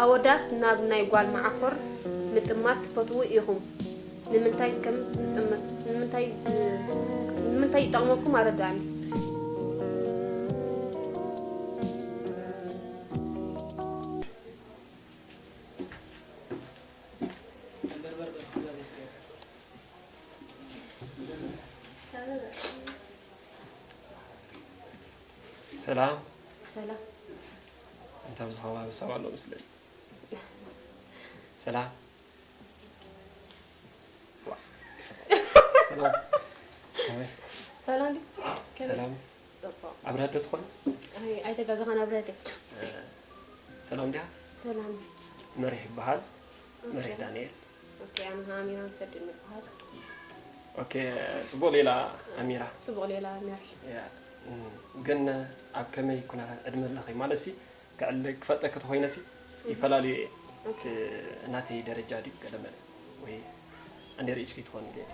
ኣወዳት ናብ ናይ ጓል መዓኮር ምጥማት ትፈትዉ ኢኹም። ንምንታይ ከም ትጥመት፣ ንምንታይ፣ ንምንታይ ይጠቕመኩም ኣረድኣኒ። ሰላም። ሰላም። እንታይ ኣብዚ ከባቢ ሰብ ኣሎ መስለኒ። ሰላም። ዋ። ሰላም። ከመይ? ሰላም ድዩ? ከመይ? ሰላም። ጽቡቕ። ኣብ ራዶ ትኾን? ኣይ፣ ኣይተጋገኻን ኣብ ራድዮ። ሰላም ዲያ? ሰላም። መሪሕ ይበሃል። መሪሕ ዳንኤል። ኦኬ፣ ኣነ ኸዓ ኣሚራ መሰድን ይበሃል። ኦኬ፣ ጽቡቕ ሌላ ኣሚራ። ጽቡቕ ሌላ መሪሕ። ያ፣ እም፣ ግን ኣብ ከመይ ኩነታት ዕድመ ኣለኺ? ማለት ሲ ክዕል ክፈልጠኪ ተኾይነ ሲ ይፈላለዩ እየ። እቲ ናተይ ደረጃ ድዩ ገለ መለ ወይ ኣንደር ኤጅ ከይትኾኒ ኢለ እየ።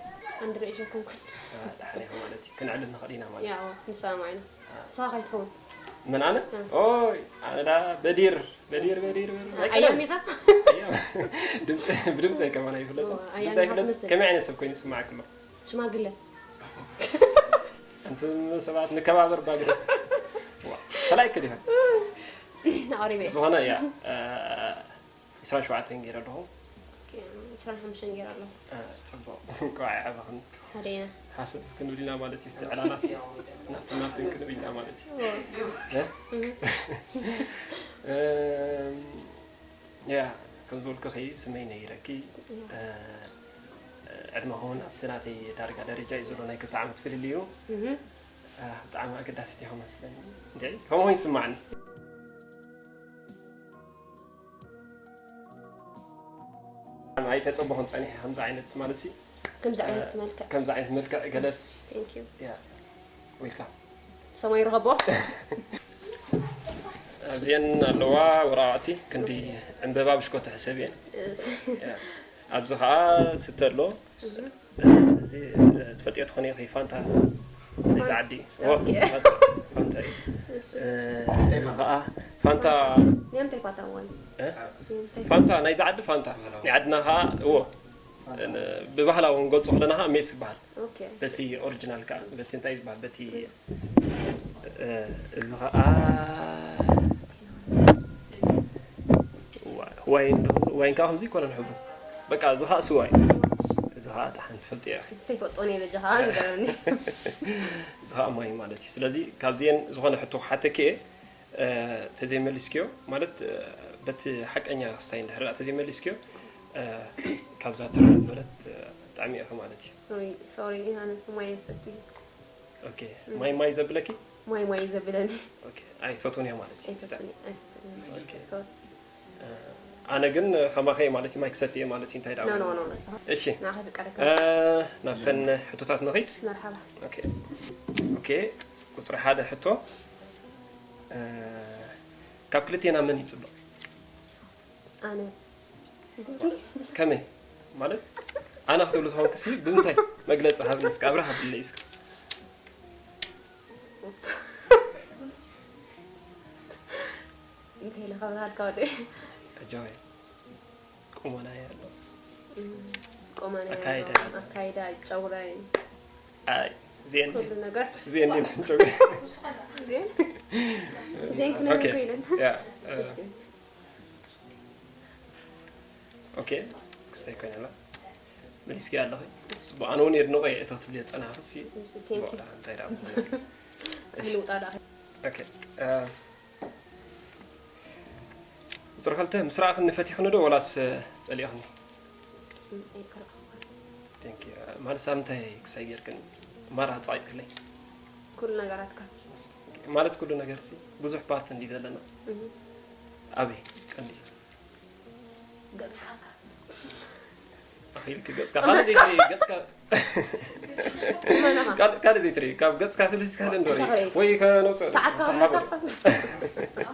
ኣንደር ኤጅ ኣይኮንኩን። አ፣ ደሓን ኢኻ ማለት እዩ። ክንዕልል ንኽእል ኢና ማለት እዩ። ያው ንሰማማዕ ኢና። ንስኻ ከይትኸውን። ምን ኣነ? እ። ኦይ፣ ኣነ ዳ በዲር፣ በዲር፣ በዲር፣ በዲር። ኣያም ኢኻ? ኣያም። ድምፂ፣ ብድምፂ ኣይከማን ኣይፍለጥን። ኦ፣ ኣያም ድምፂ ኢኻ ኣይፍለጥ። ትመስል። ከመይ ዓይነት ሰብ ኮይኑ ይስማዓኪ ኣሎ? ሽማግለ። ኣንቱም ሰባት ንከባበር ባግስ። ዋ፣ ከላይክ ዲኻ? ኣቕሪበ እየ። ዝኾነ እያ። እ፣ ዕስራን ሸውዓተን ገይረ ኣለኹ። ኦኬ፣ ዕስራን ሓሙሽተን ገይረ ኣለኹ። እ፣ ጽቡቕ። እንኳዕ ኣዕበኽን። ሓደ ኢና። ሓሰት ክንብል ኢና ማለት እዩ። እቲ ዕላላት ናፍትን ናፍትን ክንብል ኢና ማለት እዩ። ኦ፣ እ? እህ። እም፣ ያ፣ ከም ዝበልኩኺ ስመይ ነይረኪ። ያ። እ፣ ዕድመ ኸውን ኣብቲ ናተይ ዳርጋ ደረጃ እዩ ዘሎ፣ ናይ ክልተ ዓመት ፍልልዩ። እህ። እ፣ ብጣዕሚ ኣገዳሲት ኢኹም መስለኒ። እንዴ፣ ከምኡ ይስማዓኒ። ኣይተጸበኹን ጸኒሐ ከምዚ ዓይነት ማለት ሲ፣ ከምዚ ዓይነት መልክዕ። ከምዚ ዓይነት መልክዕ ገለስ። Thank you። ያ፣ ዌልካም። ሰማይ ይርኸቦ። ኣብዚአን ኣለዋ ወራቃዕቲ ክንዲ ዕምበባ ብሽኮ ትሕሰብ እየን። ያ። ኣብዚ ኸዓ ስተ ኣሎ። እዚ ትፈልጥዮ ትኾኒ ኢኺ ፋንታ ናይዚ ዓዲ። ኦኬ። ፋንታ እዩ። እዚ ኸዓ ፋንታ ናይ ምንታይ ፋንታ እዋን? እ? ናይ ምንታይ? ፋንታ ናይዚ ዓዲ ፋንታ። ናይ ዓድና ኸዓ እዎ። ብባህላዊ ክንገልጾ ከለና ኸዓ ሜስ ይበሃል። ኦኬ። በቲ ኦሪጂናል ከዓ በቲ እንታይ ዝበሃል በቲ እ፣ እዚ ከዓ ዋይን ዶ ዋይን ከዓ ከምዚ ይኮነን ሕብሩ በቃ እዚ ከዓ ስዋ እዩ። እዚ ከዓ ደሓን ትፈልጥዮ ኢኺ። እዚ ዘይፈልጦ ነይ በጃኻ ንገረኒ። እዚ ከዓ ማይ ማለት እዩ። ስለዚ ካብዚኤን ዝኾነ ሕቶ ክሓተኪ እየ። እ፣ ተዘይመሊስክዮ ማለት እ፣ በቲ ሓቀኛ ስታይ እንድሕር ደኣ ተዘይመሊስክዮ እ፣ ካብዛ ትርፍ ዝበለት እ፣ ጥዕሚ ኢኺ ማለት እዩ። ሶሪ ሶሪ ኣነ ማይ የሰቲ። ኦኬ ማይ ማይ ዘብለኪ ማይ ማይ ዘብለኒ። ኦኬ ኣይትፈትውን እያ ማለት እዩ። ኣይፈትኒ ኣይፈትኒ። ኦኬ። ሶሪ። እ፣ ኣነ ግን ከማኸ ማለት እዩ ማይ ክሰቲ እየ ማለት እዩ። እንታይ ደኣ ኖ ኖ ኖ ንስኻ እሺ ናኸ ፍቃደካ። እ፣ ናብተን ሕቶታት ንኺድ። መርሓባ። ኦኬ ኦኬ ቁፅሪ ሓደ ሕቶ እ፣ ካብ ክልቴና መን ይፅብቕ? ኣነ ከመይ ማለት ኣነ ክትብሉ ተኾንክሲ ብምንታይ መግለፂ ሃብኒ እስኪ ኣብርሃ ብለይ እስኪ። እንታይ ኢለ ከብርሃልካ ወደ ኣጃዋይ ቁመና ኣሎ ቆመና ኣካይዳ። ኣካይዳ ጨጉራይ ኣይ ዜን ኩሉ ነገር ዜን ዜን ትንጨጉ ዜን ዜን ክነግር ኮይነን ያ እ፣ ኦኬ ክስታይ ኮይነ ኣላ መሊስኪ ኣለኺ። ፅቡቅ ኣነ እውን የድንቆ እየ እቶ ክትብልዮ ዝፀናሕክሲ ቴንክ ዩ እንታይ ደኣ ኣይንውጣ ደኣ ኦኬ እ፣ ቁፅሪ ክልተ ምስ ረኣኽኒ ፈቲኽኒ ዶ ወላስ እ፣ ፀሊእኽኒ? ኣይፀላእኩ ቴንክ ዩ ማለት ሳብ እንታይ ክሳይ ጌርክኒ ማራ ፃቂጥክለይ ኩሉ ነገራትካ ማለት ኩሉ ነገር ሲ ብዙሕ ፓርት እንዲ ዘለና እህ። ኣበይ ቀንዲ ገፅካ ኣኺልክ ገፅካ ካልእ ዘይትርኢ ገፅካ መናኻ ካል- ካልእ ዘይትርኢ ካብ ገፅካ ትብልስ ካልእ እንዶ እንታይ ክርኢ? ወይ ከነውፅእ ሰዓትካ ሰሓቦ ክመልካ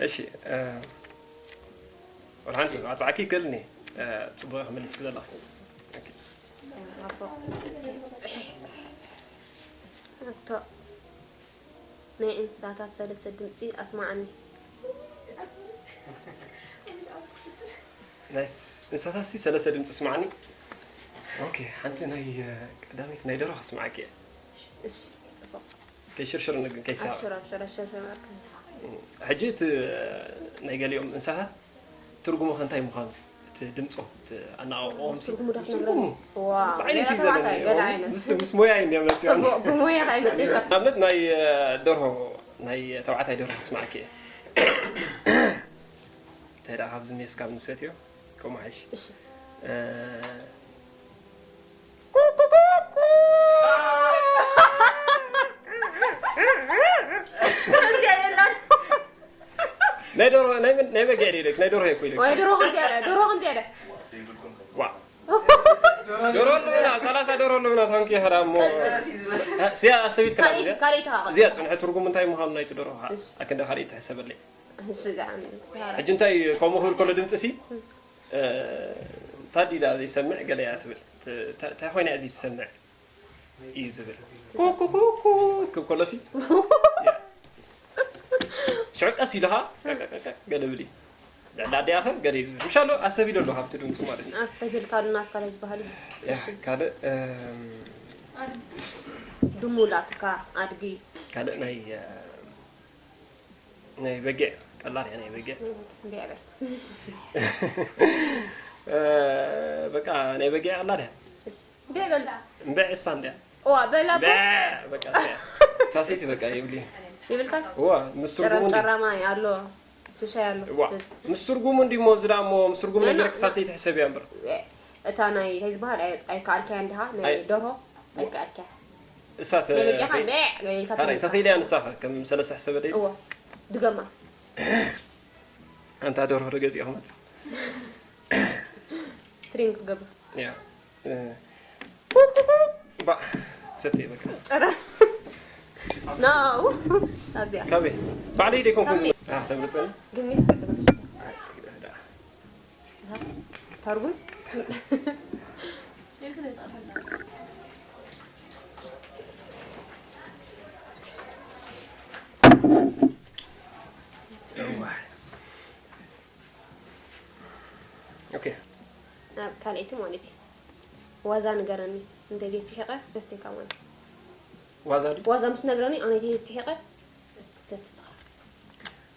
እሺ እ፣ ወላ ሓንቲ ኣፃዕኪ ይክእልኒ እ፣ ፅቡቅ ክመልስክ ዘለኹ ኣቶ ናይ እንስሳታት ሰለስተ ድምፂ ኣስማዓኒ። ናይ ስ-፣ እንስሳታት ሲ ሰለስተ ድምፂ ስማዕኒ። ኦኬ፣ ሓንቲ ናይ፣ እ፣ ቀዳመይቲ ናይ ደርሆ ከስማዓኪ እየ። እሺ፣ ጽቡቕ። ከይሽርሽር ንግ-፣ ከይሳብ። ኣብሽር፣ ኣብሽር፣ ኣብሽር፣ ኣብሽር፣ ኣብሽር። ሕጂ እቲ፣ እ፣ ናይ ገሊኦም እንስሳታት ትርጉሙ ከ እንታይ ምዃኑ፣ እቲ ድምፆም፣ እቲ ኣነቓቕኦም ሲ፣ ትርጉሙ ዶ ክትነግረኒ? ትርጉሙ። ዋው፣ ብዓይነቱ ገለ እዩ ተባዕታይ፣ ዘለኒ። ገለ ዓይነት። ምስ፣ ምስ ሞያ እዩ እንዲያ መፅኦም። ጽቡቕ፣ ብሞያ ከኣ ይመፅእ። ንኣብነት ናይ፣ እ፣ ደርሆ፣ ናይ ተባዕታይ ደርሆ ከስማዓኪ እየ። እንታይ ደኣ ካብዚ ሜስ ካብ ንሰትዮ ከምኡ ሓይሽ። እሺ። እ፣ ከምዚኣ የላን። ናይ ደርሆ፣ ናይ ምን፣ ናይ በጊዕ ዲለክ፣ ናይ ደርሆ እኮ ኢለክ። ወይ ደርሆ ከምዚኣ ኢለ፣ ደርሆ ከምዚኣ ኢለ። ዋ። ደርሆ ኣለና፣ ሰላሳ ደርሆ ኣለና፣ ታንኪ ይኸዳ እሞ። ቀጽል። ሲያ፣ ኣሰቢት ከላ ካልኣይቲ፣ እዚኣ። ካልኣይቲ ሃቐ። እዚኣ ጽንሐ ትርጉም እንታይ ምዃኑ ናይቲ ደርሆ ሃ-፣ እሺ። ኣክንደ ካልኣይቲ ትሕሰበለይ። እሺ፣ እዚኣ። ሕጂ እንታይ ከምኡ ክብል ከሎ ድምፂ ሲ፣ እ፣ ታዲዳ ዘይሰምዕ ገለ እያ ትብል። ተ-፣ ተ-፣ እንታይ ኮይና እያ ዘይትሰምዕ እዩ ዝብል። ኩ፣ ኩ፣ ኩ፣ ኩ ክብ ከሎ ሲ፣ ያ። ሽዑ ቀስ ኢልኻ ቀ፣ ቀ፣ ቀ፣ ቀ ገለ ብል እዩ። ልዕሊ ኣዲኣ ኸ ገለ እዩ ዝብል። ምሻሎ ኣሰቢሉ ኣሎ ካብቲ ድምፁ ማለት እዩ። ኣስተብሂልካ ኣሎ ናትካ ናይ ዝበሃል እዩ። ያ፣ እሺ። ካልእ፣ እም፣ ድሙ ላትካ ኣድጊ። ካልእ ናይ፣ እ፣ ናይ በጊዕ ቀላል እያ፣ ናይ በጊዕ። እምቢ በል። እ፣ በቃ ናይ በጊዕ ቀላል እያ። እሺ፣ እምቢ በል። እምቢ እሳ እንድያ። እዋ፣ በላ እኮ። በ-፣ በቃ እሳ እያ። ሳሰይቲ በቃ ይብሊ። ይብልካ? እዋ፣ ምስ ጨራም ትርጉሙ እንዲ-፣ ጨራማ ኣሎ፣ ትሻይ ኣሎ። እዋ፣ በዚ። ምስ ትርጉሙ እንዲ እሞ፣ እዚ ደኣ እሞ፣ ምስ ትርጉሙ ኖ፣ ኖ፣ ነገር ኖ። ሳሰይቲ ሕሰብ እያ እምበር። እታ ናይ፣ እንታይ ዝበሃል፣ ኣይ-፣ ኣይከኣልካያ እንዲኻ፣ ናይ ኣይ-፣ ደርሆ፣ ኣይከኣልካያ። እሳ ተ-፣ ናይ በጊዕኻ ከይ-፣ በዕ ገለ ኢልካ ካራይ፣ ትመልሳ። ተኽኢልያ ንሳኸ፣ ከም ሰለስተ ሕሰበ ደይ? እዎ፣ ድገማ። ኣንታ ደርሆ ዶ ገዚእኹም መጽእ? ትሬኒንግ ክትገብር። ያ። እ፣ ባ፣ ሰተይ በቃ። ጨረ-፣ ናው፣ ኣብዚኣ። ካበይ? ባዕለይ ደይኮንኩ ካብ ሜስ። ዝ-፣ አ፣ ተምርጸኒ? ግን ሜስ ቅድም። ኣይ፣ ግዳ፣ ግዳ። ታርጉን? እዋይ። ኦኬ። ናብ ካልኣይቲ ማለት እዩ። ዋዛ ንገረኒ። እንተ ዘይስሒቐ፣ ሰስቴካ ማለት እዩ። ዋዛ ድዩ? ዋዛ ምስ ነግረኒ፣ ኣነ ዘይስሒቐ፣ ሰትስኻ።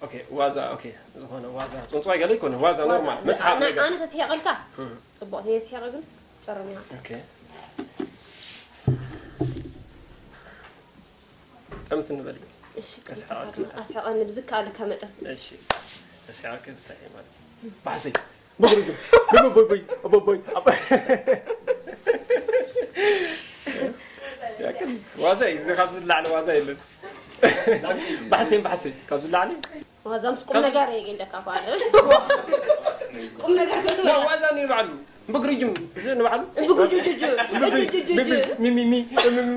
ኦኬ፣ ዋዛ፣ ኦኬ፣ ዝኾነ ዋዛ፣ ጽንጽዋይ ገለ ይኮነ፣ ዋዛ ዋዛ። ኖርማል፣ መስሓቕ ኣነ፣ ነገር። ኣነ ተስሒቐልካ፣ እም። ጽቡቕ፣ ተየስሒቐ ግን ጨረም ኢኻ። ኦኬ። ጠምት ንበል። እሺ፣ ከስሓቐካ። ኣስሓቐኒ ብዝከኣለካ መጠን። እሺ፣ ከስሓቐካ እንታይ ማለት እዩ? ባሕሰይ። ብግርግም። ብብብብይ፣ ብብብይ፣ ኣባ-፣ ያክል ዋዛ እዩ፣ እዚ ካብዚ ዝላዕለ ዋዛ የለን። ባሕሴን ባሕሴን፣ ካብዚ ዝላዕለ። ዋዛ ምስ ቁም ነገር እዩ እንደካ እኮ ኣለ። ቁም ነገር ክትብል። ና፣ ዋዛ ንባዕሉ። ብግርግም፣ እዚ ንባዕሉ። ብግርግም፣ እጅ፣ እጅ፣ እጅ፣ እጅ። ሚ፣ ሚ፣ ሚ፣ ሚ፣ ሚ።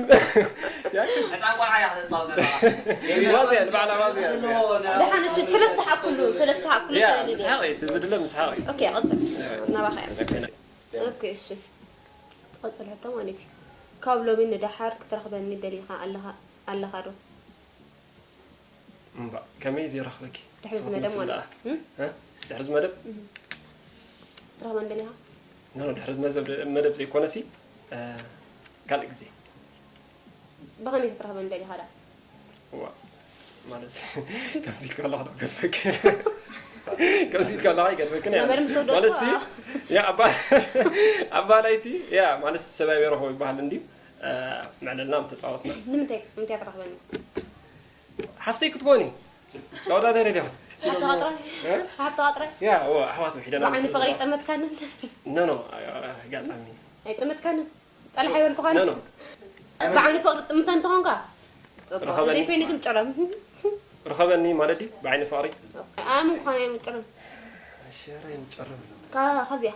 ያክል። ህፃን ቆልዓ እያ ክትፃወት ዘለዋ። ዋዛ እያ፣ ንባዕላ ዋዛ እያ። ደሓን፣ እሺ፣ ሰለስተ ሓቁሉ፣ ሰለስተ ሓቁሉ ያ፣ ሰለሊ። ምስሓቕ እዩ፣ እቲ ዝድለ ምስሓቕ እዩ። ኦኬ፣ ቀጽል። ናባኻ እያ። ኦኬ፣ እሺ። ትቐጽል ሕቶ ማለት እዩ። ካብ ሎሚ ንደሓር ክትረኽበኒ ደሊኻ ኣለኻ፣ ኣለኻ ዶ? እምባ፣ ከመይ ዘይረኽበኪ? ድሕሪ እዚ ንስኽቲ መደብ ምስላ። ማለት እዩ። እም? እ? ድሕሪ እዚ መደብ? እም። ትረኽበኒ ደሊኻ? ኖ፣ ኖ፣ ድሕሪ እዚ መዘብ-፣ መደብ ዘይኮነሲ፣ እ፣ ካልእ ግዜ። ብኸመይ ክትረኽበኒ ደሊኻ ደኣ? እዋ፣ ማለት፣ ከምዚ ኢልካ ኣለኻ ዶ ገድፈኪ? ከምዚ ኢልካ ኣለኻ ይገድፈኪ ናይ ገመድ ምስ ወደቕኩ፣ ማለት፣ ሲ፣ ኣዋ። ያ፣ ኣባ-፣ ኣባላይሲ፣ ያ፣ ማለት፣ ሰብኣይ ረኽቦ ይበሃል እንድዩ። እ፣ ምዕልልና ምተጻወትና። ንምንታይ፣ ንምንታይ ትረኽበኒ? ሓፍተይ ክትኮኒ። ተወዳዳሪ ዲኹም? ሓፍትኻ ጥራይ? እ? ሓፍትኻ ጥራይ? ያ፣ እዎ፣ ኣሕዋት ውሒደና ብዓይኒ ምስ ፍቕሪ ንባስ። ይጠመትካኒ? ኖ፣ ኖ፣ ኣ-፣ ኣ-፣ ኣጋጣሚ። ኣይጠመትካንን? ጠላሕ ኣይበልኩኻን? ኖ፣ ኖ። ብዓይኒ ፍቕሪ ጥምተ እንተኾንካ? ጽቡቕ። ርኸበኒ። ዘይኮይኑ ግን ጨረም። ርኸበኒ ማለት ድዩ? ብዓይኒ ፍቕሪ? ኣነ ምዃን እየ ምጭረም። እሺ፣ ኧረ ኣይንጨረም። ካ-፣ ካብዚኣ።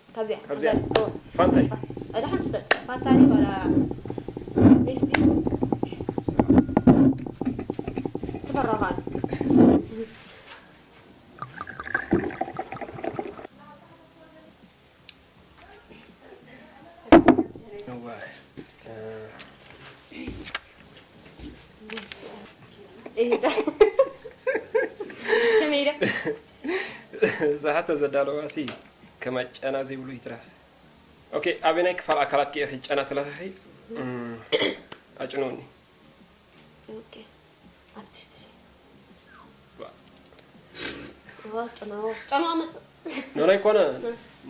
ካብዚኣ፣ ካብዚኣ። ካብዚኣ። ፋንታይ። ፋስ። ኣደ ሓንስ በል። ፋንታ ድዩ ዋላ ሜስ ድዩ? ስፈራ ኻል። እዋይ። እ፣ ከመይ ኢለ? እዛ ሕቶ ዘዳለዋ ሲ፣ ከ፣ ከማይ ጨና ዘይብሉ ይትረፍ። ኦኬ፣ ኣበናይ ክፋል ኣካላትኪ ኢኺ ጨና ትለኽኺ? እም፣ ኣጭንውኒ። ኦኬ። ኣብቲ ሽትሽ። ዋ፣ ጨናዎ። ጨናዎ መጽእ። ኖኖ ኣይኮነ።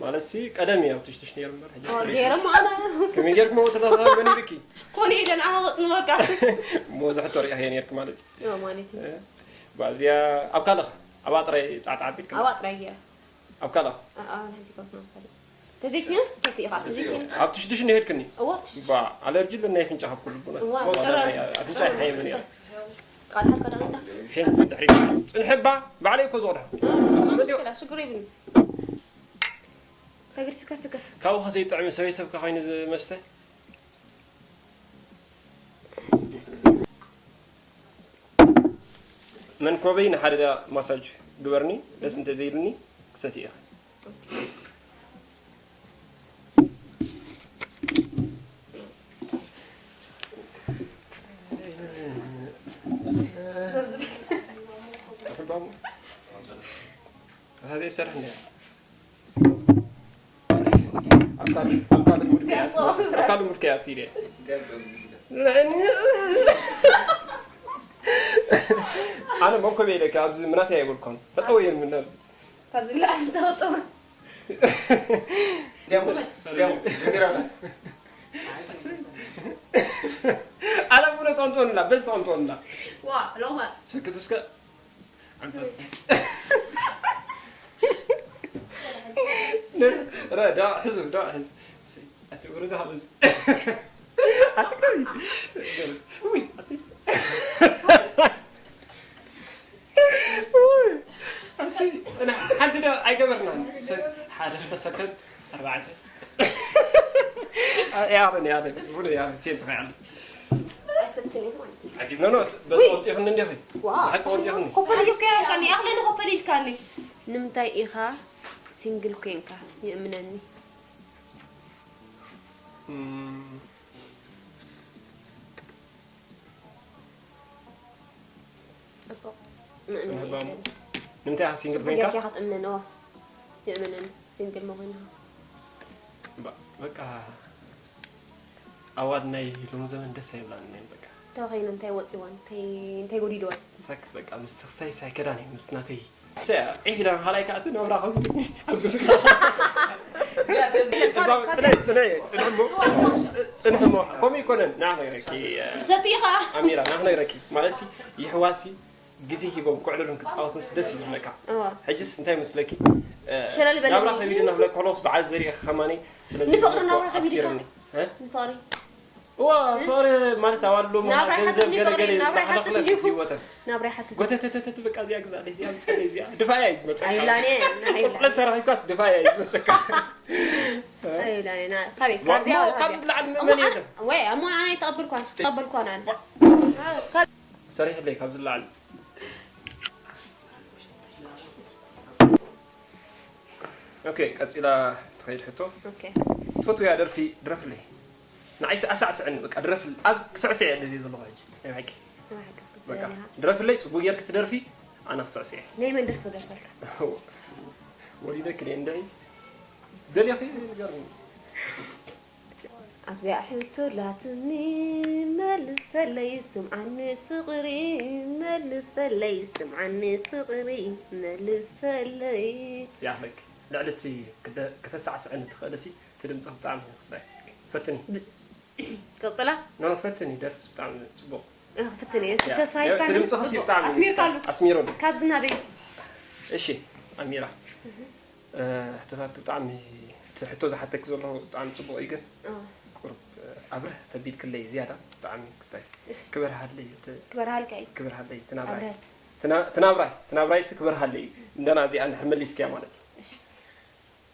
ማለት ሲ ቀደም እዩ ኣብ ትሽትሽ ነይሩ እምበር፣ ሕጂ ዋ፣ ስትሬት። ገይሮም ኣነ። ከመይ ጌርኩም ኣብኡ ተተሳሰበኒ ኢልኪ? ኮነ ኢለን ኣወጥ ንበቃ። እሞ እዚ ሕቶ ሪኢኽዮ ኔርኪ ማለት እዩ። ዮ ማለት እዩ። ባዚያ ኣብ ካልኻ፣ ኣብኣ ጥራይ ጣዕጣዕ ኣቢልኪ? ኣብኣ ጥራይ ገይረ። ኣብ ካልኻ? ኣኣ፣ ንሕጂ ካብና ንፈልጥ። ተዘይትዮ፣ ሰቲ ኢኻ፣ ተዘይትዮ። ኣብ ትሽትሽ እንሄድክኒ? እዋ፣ ባ፣ ኣለርጂ ኣለና ኣፍንጫ ካብ ኩሉ ቡና። እዋ፣ ዋላ ጸረ-፣ ናይ ኣፍንጫ ይሓየመኒ እያ። ቃልሓት ቀዳም እንዳ። ፌንት ድሕሪ ጽንሕባ፣ ባዕለይ እኮ ዝቕድሖ። ምሽክላ፣ ሽግር የብሉን። ተግርስካ ስከፍ። ካብኡ ከ ዘይጥዕም ሰበይ ሰብካ ኮይኑ ዝመስተ? መንኮበይ ንሓደ ማሳጅ ግበርኒ፣ ደስ እንተ ዘይብልኒ ክሰቲ ኢኻ። ሕባሙ። هذا يسرح لي. أكل، أكل المركيات. أكل المركيات إليه. أنا ممكن إليك أبز مناتي أقول كون. فتوي من نفسي. ካብዚ ላዕሊ ተወጥኦ። ደሙ ደሙ ጀሚራ ኣላ። أنا أقول أنطون لا، بس أنطون لا. ዋ፣ ሎማስ። سكت اسكت. ረ ዳ ሕዙ ዳ ሕዙ። ኣቲ ወረዳ ሓበዝ። ኣቲ ከመይ? ውይ፣ ኣቲ። ውይ፣ ኣቲ ጽናሕ፣ ሓንቲ ዶ ኣይገበርናን? ሰ-፣ ሓደ ክልተ ሰከንድ፣ ኣርባዕተ። ያረን፣ ያረን፣ ብሉ ያረን፣ ፌንት ኸያለ። ኣይሰትን'ዩ ማለት እዩ። ዓጊብ፣ ኖ፣ ኖ፣ በዚ ውይ። ወንጢኽኒ እንዲኺ። ዋ፣ ብሓቂ ወንጢኽኒ። ኮፈል ኢልካኒ፣ ኣኽለኒ ኮፈል ኢልካኒ። ንምንታይ ኢኻ ሲንግል ኮንካ? ይእምነኒ። እም፣ ጽቡቕ። ጽንሕ ባሙ። ምእመን ንምንታይ ኢኻ ሲንግል ጽቡቕ ኮንካ? ጌርካ ክትእምነን፣ እዋ። ይእምነኒ፣ ሲንግል ምዃንኻ። ባ-፣ በቃ፣ ኣዋድ ናይ ሎሚ ዘመን ደስ ኣይብላን እኔን፣ በቃ። እንታይ ኾይኑ፣ እንታይ ወጺወን፣ እንታይ፣ እንታይ ጎዲልወን? ሳክት፣ በቃ፣ ምስ ስኽሳይ ሳይከዳን እዩ፣ ምስ ናተይ። ሰ-፣ ዒፍ ኢላ፣ ካልኣይ ከኣ እቲ ናብራ ኸም-፣ ኣጉስካ። እዛ፣ ጽንሕ፣ ጽንሕ፣ ጽንሕ እሞ፣ ጽንሕ እሞ፣ ከምኡ ይኮነን። ንዓ ክነግረኪ፣ ትሰቲ ኢኻ? ኣሚራ፣ ንዓ ክነግረኪ። ማለትሲ፣ ይሕዋሲ ግዜ ሂቦም ክዕልሉን ክጻወቱንስ ደስ እዩ ዝብለካ። እዋ። ሕጅስ እንታይ መስለኪ? እ፣ ሸለል በለኒ። ናብራ ከቢድና ክብለኪ ከለኹስ በዓል ዘሪኤ ከማኒ፣ ስለዚ ንፍቕሪ ናብራ ከቢድካ። ኣስጊርኒ። እ? ንፍቕሪ። እዋ፣ ፍቕሪ ማለት ኣዋልዶ ምዃን ናብራ ገንዘብ ይሓትት፣ ገለ ገለ ናብራ ዝበሃል ይሓትት ክለ እንዲኹ። ህይወተን ናብራ ይሓትት። ጎተተተተት በቃ እዚኣ ግዛለይ፣ እዚኣ ምጸለይ፣ እዚኣ ድፋያ እዩ ዝመጸካ። ኣይላኔ፣ ኣይላኔ። ቁልቁለት ተራኺብካስ ድፋያ እዩ ዝመጸካ። ኣይላኔ፣ ና፣ ካበይ? ዋ፣ ካብዚኣ እሞ ወጻእ ካብዚ እዚኣ። ላዕሊ እሞ መን ኣነ-፣ የለን? ወይ፣ እሞ ኣነ ኣይተቐበልኳን፣ ተቐበልኳን ኣነ። ሰሪሕለይ ካብዚ ላዕሊ። ኦኬ፣ ቀጺላ ትኸይድ ሕቶ። ኦኬ። ትፈትውያ ደርፊ ድረፍለይ። ንዓይስ ኣሳዕስዕኒ፣ በቃ ድረፍለይ። ኣብ ክስዕስዕ እየ ደልየ ዘለኹ ሕጂ። ናይ ብሓቂ። ናይ ብሓቂ በቃ ዘሪሃ። ድረፍለይ፣ ጽቡቅ ጌርኪ ትደርፊ፣ ኣነ ክስዕስዕ እየ። ናይ መን ደርፊ ደርፈልካ? ወሊደኪ ድየ እንድዒ? ደልየኺ ንገርኒ። ኣብዚኣ ሕቶ ላትኒ፣ መልሰለይ ስምዓኒ ፍቕሪ፣ መልሰለይ ስምዓኒ ፍቕሪ፣ መልሰለይ። ይኣኽለኪ። ልዕሊ እቲ ክደ-፣ ክተሳዕስዐኒ ትኽእልሲ፣ እቲ ድምፅኺ ብጣዕሚ እዩ ክሳይ። ፈትኒ። ቀጽላ? ኖ፣ ኖ፣ ፈትኒ፣ ደርፍስ ብጣዕሚ ጽቡቕ። እህ፣ ፈትኒ። እሱ ያ፣ ተስፋ እቲ ይካኒ ድምፅኽሲ ጽቡቕ። ብጣዕሚ እዩ ኣስሚርካ ክሳይ። ኣሉ። ኣስሚሩኒ። ካብዚ ናበይ? እሺ፣ ኣሚራ። እ፣ ሕቶታት ብጣዕሚ፣ እቲ ሕቶ ዝሓተኪ ዘለኹ ብጣዕሚ ጽቡቕ እዩ፣ ግን ኣዎ። ቁሩብ፣ እ፣ ኣብርህ ተቢልክለይ ዝያዳ ብጣዕሚ ክስታይ። እሺ። ክበርሃለይ፣ እቲ ክበርሃልካ እዩ። ክበርሃለይ፣ እቲ ናብራይ። ኣብርህ። እቲ ና-፣ እቲ ናብራይ፣ እቲ ናብራይሲ ክበርሃለይ። እንደና እዚኣ እንድሕር መሊስክያ ማለት እዩ። እሺ።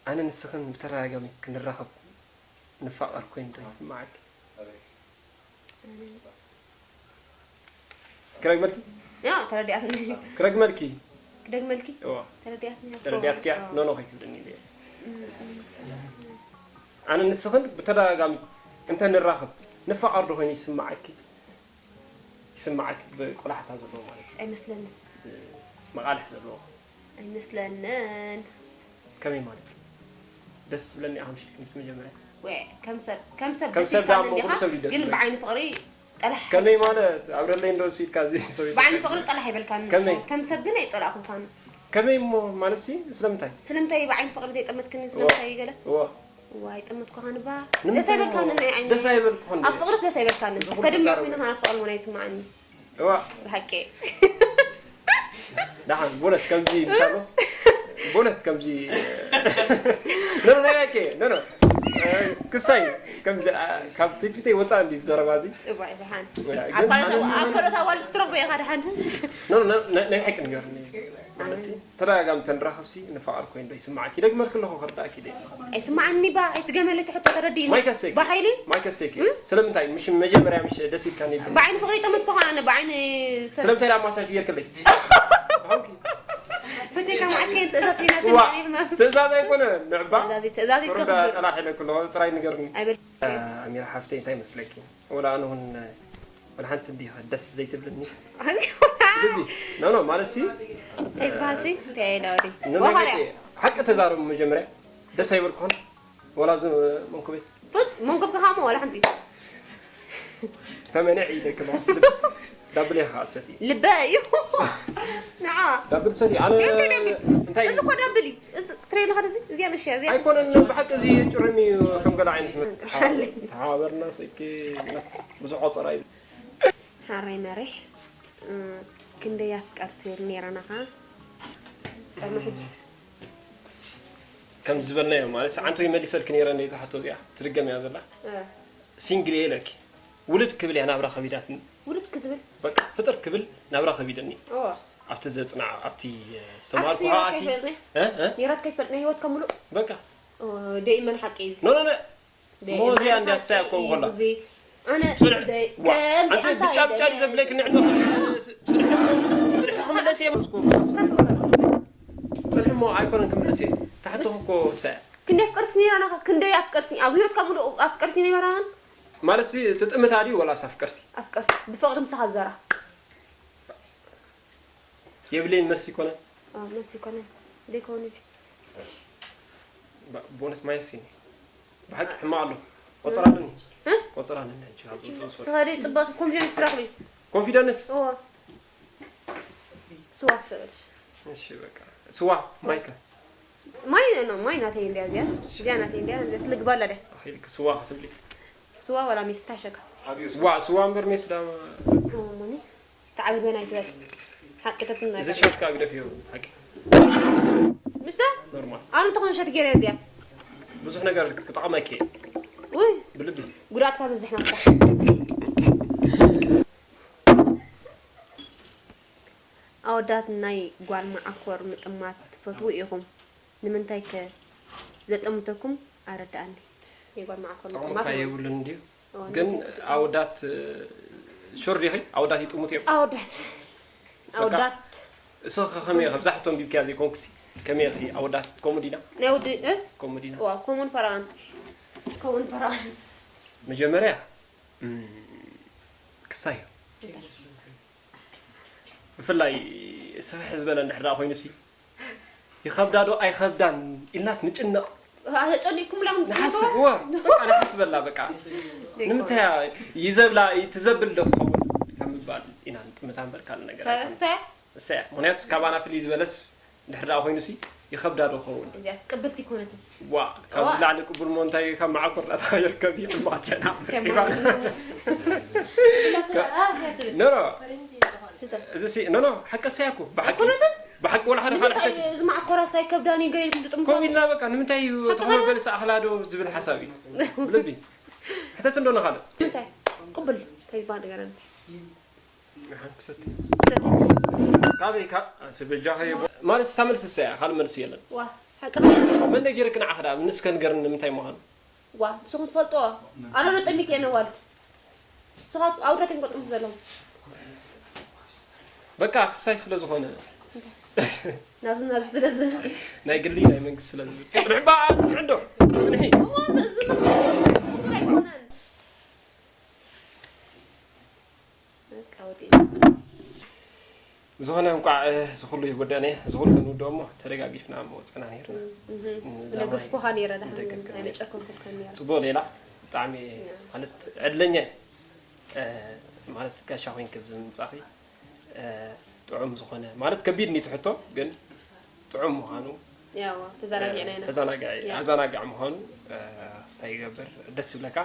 ኣነ ንስኽን ብተደጋጋሚ ክንራኸብ ንፋቐር ኮይኑ ዶ ይስምዓኪ? ክረግመልኪ? ያ፣ ተረዲኣትኒ። ክረግመልኪ? ክደግመልኪ? እዋ። ተረዲኣትኒ። ተረዲኣትኪያ? ኖ፣ ኖ፣ ከይትብልኒ ኢለ። ኣነ ንስኽን ብተደጋጋሚ እንተ ንራኸብ ንፋቐር ዶ ኮይኑ ይስምዓኪ? ይስምዓኪ ብቆላሕታ ዘለዎ ማለት እዩ። ኣይመስለንን። መቓልሕ ዘለዎ። ኣይመስለንን። ከመይ ማለት እዩ? ደስ ዝብለኒ ኣምሽልክኒ መጀመርያ። ወይ ከም ሰብ ከም ሰብ ከም ደስ ሰብ ኢልካኒ ደኣ እሞ እንዲኻ፣ ኩሉ ሰብ እዩ ደስ ግን ዝብል። ብዓይኒ ፍቕሪ ጠላሕ ከመይ ማለት ኣብረለይ እንዶ ሲልካ እዚ ሰው ይስሕቀኒ። ብዓይኒ ፍቕሪ ጠላሕ ይበልካኒ። ከመይ? ከም ሰብ ግን ኣይጸላእኩካን። ከመይ እሞ ማለት ሲ ስለምንታይ? ስለምንታይ ብዓይኒ ፍቕሪ ዘይጠመትክኒ ስለምንታይ ገለ? እዋ እዋ ኣይጠመትኩን እባ። ደስ ንምንታይ ኣይበልካን እሞ ናይ ዓይኒ። ደስ ኣይበልኩን ኣብ ፍቕርስ ደስ ኣይበልካን። ዝኹሉ ከድምዕ ተዛረቡ። ኮይነ ከናፍቕ እውን ኣይስምዓኒ። እዋ ብሓቂ። ደሓን ቦለት ከምዚ ምሻሎ ቦለት ከምዚ ኖ ኖ ኖ ኖ ክሳይ ከምዚ ካብ ትትቢተይ ወፃ እንዲ ዘረባ እዚ እዋይ ብሓን ግን ኣካላት ኣነ- ኣካላት ኣዋልድ ክትረኽቦ ኢኻ ድሓን። ኖ ኖ ናይ ናይ ሓቂ ንገርኒ ማለት ሲ ተደጋጋሚ ተንራኸብሲ ንፋቐር ኮይኑ ዶ ይስማዓኪ ደግመልክ ኣለኹ ክርዳእኪ ደ ኣይስማዓኒ ባ ኣይትገመለ ትሕቶ ተረዲእኒ ማይ ከሰኪ ብሓይሊ ማይ ከሰኪ ስለምንታይ ምሽ መጀመርያ ምሽ ደስ ኢልካኒ ብዓይኒ ፍቕሪ ጠመትኩኻ ኣነ ብዓይኒ ሰብ ስለምንታይ ዳ ማሳጅ ጌርክለይ ፈቴካ መዓስ ከይን ትእዛዝ ከይናት ዋ ትእዛዝ ኣይኮነ ንዕባ ትእዛዝ ትእዛዝ ሩዳ ይከብር ጠላሕ ኢለኩ ኣለኹ ጥራይ ንገርኒ ኣይበል ኣሚራ ሓፍተይ እንታይ መስለኪ ወላ ኣነ እውን ወላ ሓንቲ እንዲ ደስ ዘይትብልኒ ልቢ ኖ ኖ ማለት ሲ እንታይ ዝበሃል ሲ እንታይ ኢለ ወዲ ኖ ወኻርያ ሓቂ ተዛረቡ መጀመርያ ደስ ኣይበልኩን ወላ ኣብዚ መንኩ ቤት ፍት መንኮብ ከኻሞ ወላ ሓንቲ ተመነዕ ኢለክ ዳብል ኢኻ ሰቲ ልበ እዩ ንዓ ዳብል ሰቲ ኣነ እንታይ እዚ ኮ ዳብል እዩ እዚ ትሬን ኸ እዚ እዚኣ ንሽ እዚኣ ኣይኮነን ብሓቂ እዚ ጭርም እዩ ከም ገለ ዓይነት ተሓባበርና ስኪ ብዙሕ ቆፀራ እዩ ሓራይ መሪሕ እ፣ ክንደይ ኣፍቀርቲ ነይረናኻ ቅድሚ ሕጂ ከም ዝበልናዮ ማለት ሰዓንቶ ይመሊሰልክ ነይረ እንደ ዝሓቶ እዚኣ ትድገም እያ ዘላ እ፣ ሲንግል እየ ኢለኪ ውልድ ክብል እያ ናብራ ከቢዳትኒ ውልድ ክትብል በቃ ፍጥር ክብል ናብራ ከቢደኒ ኦ ኣብቲ ዘፅናዕ ኣብቲ ኣክሲ ዝተማርኩ ኔራት ኣሲ ከይፈልጥኒ እ? እ? ኔራት ከይፈልጥኒ ህይወት ከምሉ በቃ ደኢመን ሓቂ እዩ ኖ ኖ ኖ ሞዚያ እንዲያ ስታይ እኮ እንኮላ። ኣነ ፅንሕ ዘይ- ዋ ከምዚ ኣንቲ ኣንታ ብጫብጫ ይደለ- ዘብለክ ንዕዶ ፅንሕ ፅንሕ ክምለስ እየ መስኩ ፅንሕ እሞ ኣይኮነን ክምለስ እየ ተሓተኹ እኮ ሰ ክንደይ ኣፍቀርትኒ ነይራና ክንደይ ኣፍቀርትኒ ኣብ ህይወትካ ሙሉእ ኣፍቀርትኒ ነይራናን ማለት ሲ ትጥምታ ድዩ ወላስ ኣፍቀርቲ ኣፍቀርቲ ብፍቕሪ ምሳኻ ዘራ የብለይን መልሲ ይኮነ ኣዎ፣ መልሲ ይኮነ ዘይከውን እዚ ብእውነት ማየሲ ብሓቂ ሕማቕ ኣሎ ቆፅራለኒ እ? ቆፅራለኒ ሕጂ ካብ ዝወፅእ ስወር ተኸደ ፅባቕ ኮንፊደንስ ትረኽቢ ኮንፊደንስ እዎ ስዋ ስተበልሽ እሺ በቃ ስዋ ማይከ ማይ ኖ ማይ ናተይ እንዲያ እዚኣ እዚኣ ናተይ እንዲያ ትልግባላ ደ ኢልክ ስዋ ክትብሊ ስዋ ወላ ሚስታ ሸካ ዋ ስዋ እምበር ሜስ ዳማ ሞኒ ተዓቢበና ይትበል ሓቂ ተትናገር እዚ ሸት ከዓ ግደፍ እዩ ሓቂ ምስታ ኖርማል ኣነ እንተኾነ ሸት ገይረ እዚኣ ብዙሕ ነገር ክጠቕመኪ እየ ውይ ብልቢ ጉድኣትካ በዝሕ ናትካ ኣወዳት ናይ ጓል መዓኮር ምጥማት ትፈትዉ ኢኹም ንምንታይ ከ ዘጠምተኩም ኣረድኣኒ ናይ ጓል መዓኮር ጠቕሙ ምጥማት እኳ ማለት የብሉን እንድዩ እዋ፣ ግን ንምንታይ ትጥቀሙ? ኣወዳት ሹር ዲኺ ኣወዳት ይጥሙት እዮም ኣወዳት ኣወዳት እስኺ ከመይ ከብዛሕቶም ቢብክያ ዘይኮንኩሲ ከመይ ኢኺ ኣወዳት ከምኡ ዲና ናይ ወዲ እ? ከምኡ ዲና እዋ ከምኡን ፈረቓን ከምኡን ፈረቓን መጀመርያ እም፣ ክሳይ እዩ ብፍላይ ስፍሕ ዝበለ እንድሕር ደኣ ኮይኑሲ ይኸብዳ ዶ ኣይኸብዳን ኢልናስ ንጭነቕ ተጨኒቅኩምላ ንሓስብ እዋ በቃ ንሓስበላ በቃ ንምንታይ ይዘብላ ትዘብል ዶ ትኸውን ካብ ምባል ኢና ንጥምታ እምበር ካልእ ነገር ኣይኮነን። ሰሰ እሰያ ምክንያቱ ካባና ፍልይ ዝበለስ እንድሕር ደኣ ኮይኑሲ ይኸብዳ ዶ ኸውን እዚኣስ ቅብልቲ ኮነትን ዋ ካብዚ ዋ። ላዕሊ ቅቡል ሞ እንታይ ካብ መዓኮር ዳታ ይርከብ ይጥማጨና ከማን ኖኖ ስተ እዚ ሲ ኖኖ ሓቀሰያ እኮ ብሓቂ ኣይኮነትን ብሓቂ ወላ ሓደ ካልእ ሕተት እዚ መዓኮራ ሳይ ከብዳኒ ገይር ትጥምቶ ከምኡ ኢልና በቃ ንምንታይ እዩ ሓቂ ተኾነ ኾነ? በልሲ ኣኽላ ዶ ዝብል ሓሳብ እዩ ልቢ ሕተት እንዶ ንኻልእ እንታይ ቅብል እንታይ ዝበሃል ነገር ኣሎ ሓንክሰት ካበይ ካ በጃኸ ማለት ሳመልስ ሰያ ካልእ መልሲ የለን ዋ ሓቂ መን ነጊርክ ንዓኽ ደኣ ንስከ ንገርኒ ንምንታይ ምዃኑ ዋ ንስኹም ትፈልጦ ኣነ ዶ ጠሚት እየ ነዋልድ ንስኻት ኣውዳት እዮም ገጥሙ ዘለዉ በቃ ክሳይ ስለ ዝኾነ ናብዚ ናብዚ ስለ ዝብል ናይ ግሊ ናይ መንግስቲ ስለ ዝብል ፅንሒ በኣ ፅንሒ እንዶ ፅንሒ እሞ እዚ እዚ ምክንያት ኣይኮነን በቃ ወዲእና ዝኾነ እንቋዕ እዚ ኩሉ ይወደእነ፣ እዚ ኩሉ ተንውድኦ እሞ ተደጋጊፍና ምወፀና ነይርና። እዛ ማይ ደገፍኩኻ ነይረ፣ ደሓን ደገፍኩ ነይረ። ኣይነጨከንኩልካን ነይረ። ፅቡቕ ሌላ ብጣዕሚ ማለት ዕድለኛ እየ። ማለት ጋሻ ኮይንኪ ኣብዚ ምምፃእኺ ጥዑም ዝኾነ ማለት ከቢድ ኒቲ ሕቶ ግን ጥዑም ምዃኑ ያዋ ተዘናጊዕና ኢና። ተዘናጋዒ ያ። ኣዘናጋዕ ምዃኑ እንታይ ይገብር ደስ ይብለካ።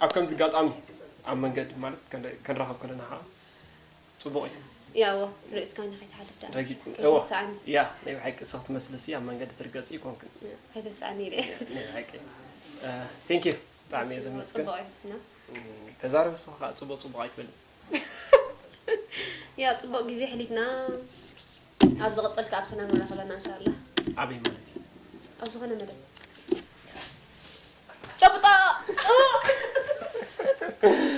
ኣብ ከምዚ ኣጋጣሚ ኣብ መንገዲ ማለት ከንራኸብ ከለና ከዓ ፅቡቕ እዩ። ያዋ ርእስካ ንኸይትሓልፍ ደኣ ረጊፅ ከይተስኣኒ። ያ ናይ ብሓቂ እሰኽ ትመስልሲ ኣብ መንገዲ ትርገፂ ይኮንክን ከይተስኣኒ ኢለ። ናይ ብሓቂ ቴንክ ዩ ብጣዕሚ እየ ዘመስግን። ፅቡቕ እዩ። እና ተዛረብ እሰኻ ከዓ ፅቡቕ ፅቡቕ ኣይትበል። ያ ፅቡቕ ግዜ ሕሊፍና ኣብ ዝቕፅል ከዓ ኣብ ሰላም ንራኸበና እንሻላ። ኣበይ ማለት እዩ? ኣብ ዝኾነ መደብ ጨብጣ